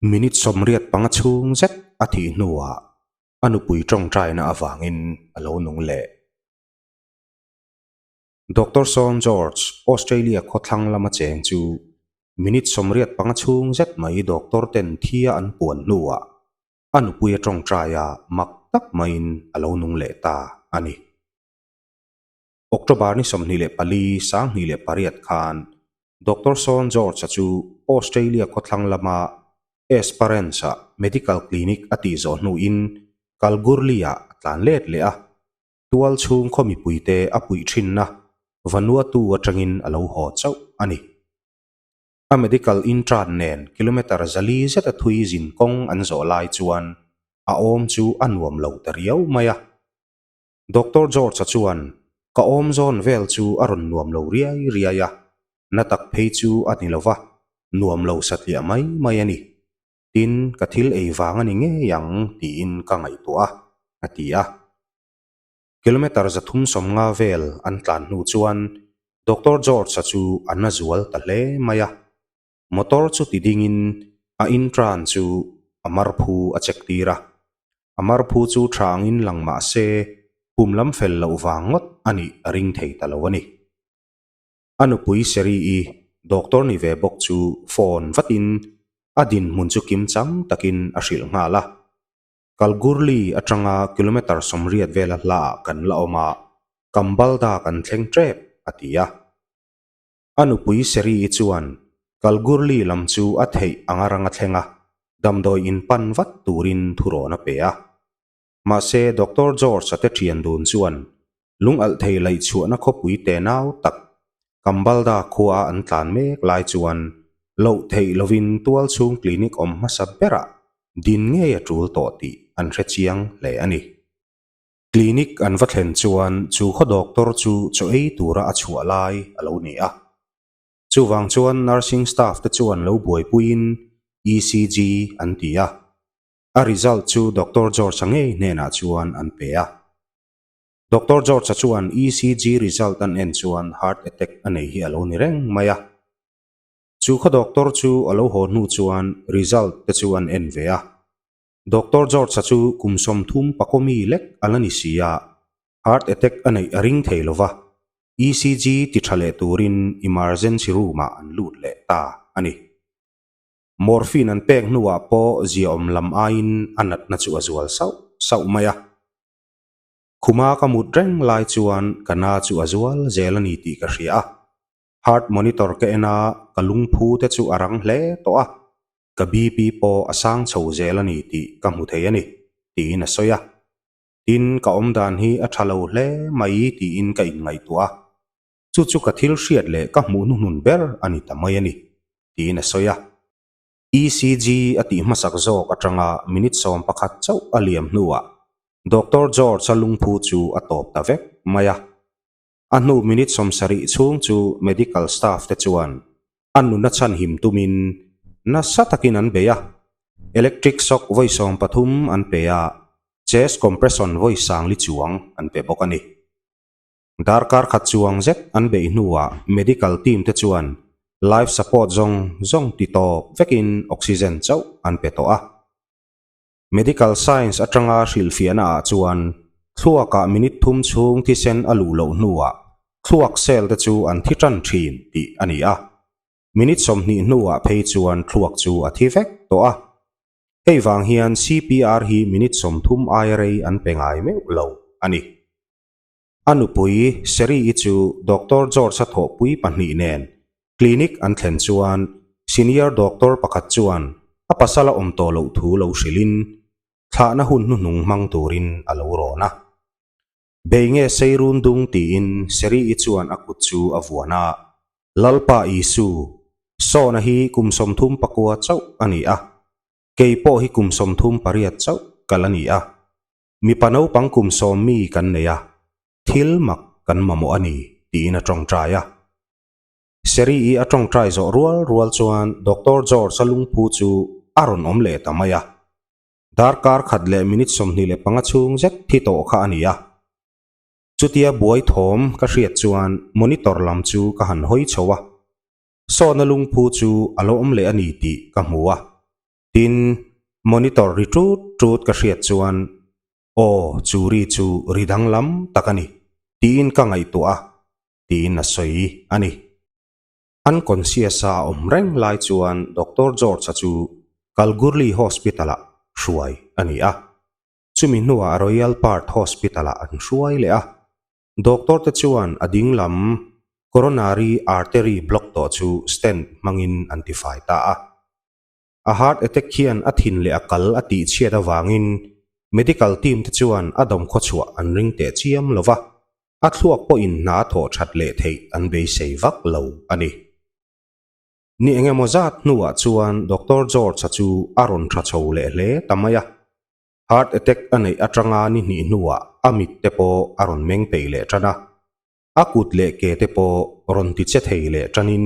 Minute 85 chhung zet a thih hnuah a nupui tawngtaina avangin a lo nung leh. Doctor Sean George, Australia khawthlang lama cheng chu minute 85 chhung zet mai doctor ten thia an puan hnuah a nupui a tawngtai a, mak tak maiin a lo nung leh ta a ni. October ni 24, 2008 khan Doctor Sean George-a chu Australia khawthlang lama Esperance-a medical clinic a tih zawh hnuin Kalgoorlie-ah a tlan let leh a, tual chhung khaw mipuite a puih thinna Vanuatu atangin a lo haw chauh a ni. A medical intern nen kilometre 400 zeta thui zin kawng an zawh lai chuan a awm chu a nuam lo ta riau mai a. Doctor George-a chuan ka awm zawn vel chu a rawn nuam lo riai riai a, na tak phei chu a ni lo va, nuam lo satliah mai mai a ni. Tin, ka thil ei vang a ni ngei ang tiin ka ngaihtuah a, a ti a. Kilometre 350 vel an tlan hnu chuan Doctor George-a chu a na zual ta hle mai a. Motor chu ti dingin a intern chu a marphu a check tir a. A marphu chu tha angin lang mah se pum lam fel loh vang ngawt a nih a ring thei ta lo a ni. A nupui Seri-i doctor ni ve bawk chu phone vatin a dinhmun chu kimchang takin a hrilh nghal a. Kalgoorlie atanga kilometre 80 vela hlaah kan la awm a, Kambalda kan thleng tep, a ti a. A nupui Seri-i chuan Kalgoorlie lam chu a theih anga rang a thleng a, damdawi in pan vat turin thurawn a pe a. Mahse Doctor George-a te thian dun chuan lung alh thei laih chhuahna khawpui te nau tak Kambalda khua an tlan mek lai chuan loh theih lovin tual chhung clinic awm hmasa berah din ngei a tul tawh tih an hre chiang hle a ni. Clinic an va thlen chuan chu khaw doctor chu chaw ei tura a chhuah lai a lo ni a. Chuvang chuan nursing staff te chuan lo buaipuiin ECG an ti a. A result chu Doctor George-a ngei hnenah chuan an pe a. Doctor George-a chuan ECG result an en chuan heart attack a nei hi a lo ni reng mai a. Chu khaw doctor chu a lo haw hnu chuan result te chu an en ve a. Doctor George-a chu kum 30 pakawmi lek a la ni si a, heart attack a neih a ring thei lo va, ECG ti tha leh turin emergency room-ah an lut leh ta a ni. Morphine an pek hnuah pawh ziaawm lam aiin a natna chu a zual sauh sauh mai a. Khuma ka mut reng lai chuan ka na chu a zual zel a ni tih ka hria a. Heart monitor ka en a, ka lungphu te chu a rang hle tawh a. Ka BP pawh a sang chho zel a ni tih ka hmu thei a ni, tiin a sawi a. Tin, ka awm dan hi a tha lo hle mai tiin ka inngaihtuah a. Chu chu ka thil hriat leh ka hmuh hnuhnun ber a ni ta mai a ni, tiin a sawi a. ECG a tih hmasak zawk atanga minute 11 chauh a liam hnuah Doctor George-a lungphu chu a tawp ta vek mai a. A hnu minute 70 chhung chu medical staff te chuan a nuna chhanhim tumin nasa takin an bei a. Electric shock vawi 13 an pe a, chest compression vawi 40 chuang an pe bawk a ni. Darkar khat chuang zet an beih hnuah medical team te chuan life support zawng zawng ti tawp vekin oxygen chauh an pe tawh a. Medical science atanga hrilhfiahna ah chuan thluakah minute 3 chhung thisen a luh loh hnuah thluak cell te chu an thi tan thin tih a ni a. Minute 20 hnuah phei chuan thluak chu a thi vek tawh a. Hei vang hian CPR hi minute 30 aia rei an pe ngai meuh lo a ni. A nupui Seri-i chu Doctor George-a thawhpui pahnih nen clinic an thlen chuan senior doctor pakhat chuan a pasal a awm tawh loh thu lo hrilhin thlahna hun hnuhnung hmang turin a lo rawn a. Bei nge sei run dung tiin Seri-i chuan a kut chu a vuan a, Lalpa Isu, Sawna hi kum 39 chauh a ni a, kei pawh hi kum 38 chauh ka la ni a. Mipa naupang kum 10 mi kan nei a, thil mak kan mamawh a ni, tiin a tawngtai a. Seri-i a tawngtai zawh rual rual chuan Doctor George-a lungphu chu a rawn awm leh ta mai a. Darkar khat leh minute 25 chhung zet thi tawh kha a ni a. Chutia buai thawm ka hriat chuan monitor lam chu ka han hawi chho a. Sawna lungphu chu a lo awm leh a ni tih ka hmu a. Tin, monitor ri ṭut ṭut ka hriat chuan, Aw, chu ri chu ri danglam tak a ni, tiin ka ngaihtuah a, tiin a sawi a ni. Unconscious-a a awm reng lai chuan Doctor George-a chu Kalgoorlie Hospital-ah hruai a ni a. Chumi hnuah Royal Perth Hospital-ah an hruai leh a. Doctor te chuan a ding lam coronary artery block tawh chu stent hmangin an tifai ta a. A heart attack hian a thin leh a kal a tih chhiat avangin medical team te chuan a dawmkhaw chhuah an ring teh chiam lo va, a thluak pawhin hna thawh that leh theih an beisei vak lo a ni. Ni eng emaw zat hnuah chuan Doctor George-a chu a rawn tha chho leh hle ta mai a. Heart attack a neih atanga ni hnih hnuah a mit te pawh a rawn meng peih leh tan a. A kut leh ke te pawh rawn ti che thei leh tanin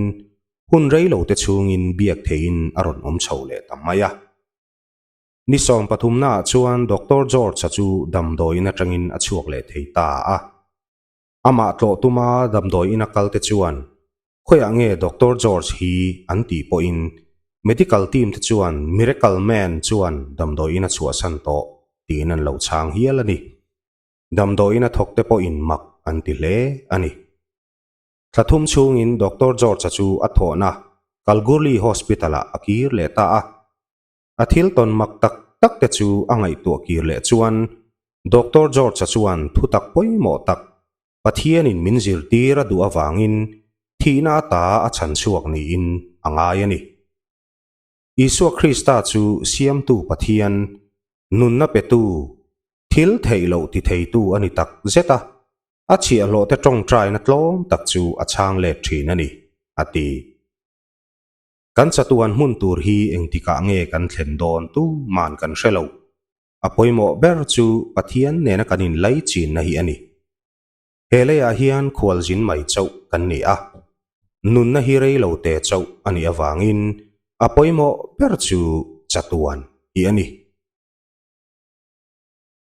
hun rei lo te chhungin biak theihin a rawn awm chho leh ta mai a. Ni 13 naah chuan Doctor George-a chu damdawiin atangin a chhuak leh thei ta a. Amah tlawh tuma damdawiin a kal te chuan khawiah nge Doctor George hi an tih pawhin medical team te chuan Miracle Man chuan damdawiin a chhuahsan tawh tiin an lo chhang hial a ni. Damdawiin a thawk te pawhin mak an ti hle a ni. Thla thum chhungin Doctor George-a chu a thawhna Kalgoorlie Hospital-ah a kir leh ta a. A thil tawn mak tak tak te chu a ngaihtuah kir leh chuan Doctor George-a chuan thutak pawimawh tak Pathianin min zirtir a duh avangin thihna ata a chhan chhuak niin a ngai a ni. Isua Krista chu Siamtu Pathian, nunna petu, thil theih loh ti theitu a ni tak zet a, a chhiahhlawhte tawngtaina tlawm tak chu a chhang let thin a ni, a ti. Kan chatuan hmun tur hi engtikah nge kan thlen dawn tu man kan hre lo. A pawimawh ber chu Pathian nena kan inlai chinna hi a ni. He leiah hian khualzin mai chauh kan ni a. Nunna hi rei lo te chauh a nih avangin a pawimawh ber chu chatuan hi a ni.